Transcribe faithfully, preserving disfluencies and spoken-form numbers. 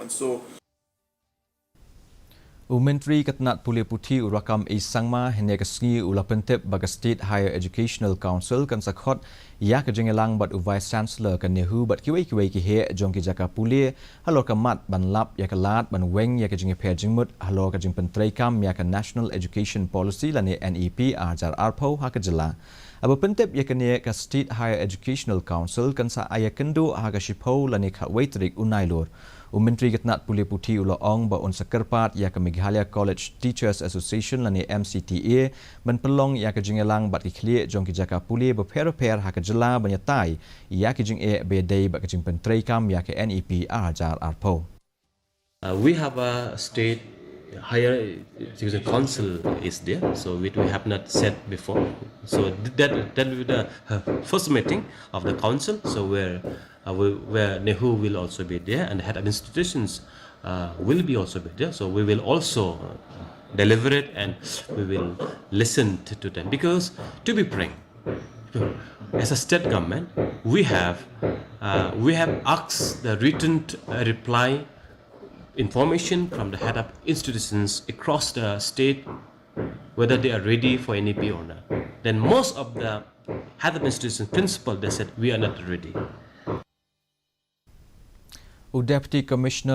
So, u Myntri ka tnat pule puthi u Rakkam A Sangma hynne ka sngi u la pyntip ba ka State Higher Educational Council kan sa khot ïa ka jingïalang bad u Vice Chancellor ka NEHU bad kiwei kiwei ki heh jong ki jaka pule halor ka mat ban lap ïa ka lad ban weng ïa ka jingïapher jingmut halor ka jingpyntreikam ïa ka National Education Policy lane N E P ar hajar arphew ha ka jylla. Haba pyntip ïa kane, ka State Higher Educational Council kan sa ai ïakynduh ha ka shiphew lane khatwei tarik u Nailur. U Myntri ka tnat pule puthi u la ong ba un sa kyrpad ïa ka Meghalaya College Teachers Association lane M C T A ban pynlong ïa ka jingïalang bad ki khlieh jong ki jaka pule bapher bapher ha ka jylla ban ïatai ïa ki jingeh ba ïadei bad ka jingpyntreikam ïa ka N E P ar hajar arphew. Uh, we have a state higher education council is there, so which we have not said before. So th- that that will be the uh, first meeting of the council. So where uh, we, where NEHU will also be there, and the head of institutions uh, will be also be there. So we will also uh, deliberate and we will listen to, to them, because, to be frank, as a state government, we have uh, we have asked the written t- uh, reply information from the head of institutions across the state whether they are ready for N E P or not. Then most of the head of institution principal, they said, "We are not ready." U Deputy Commissioner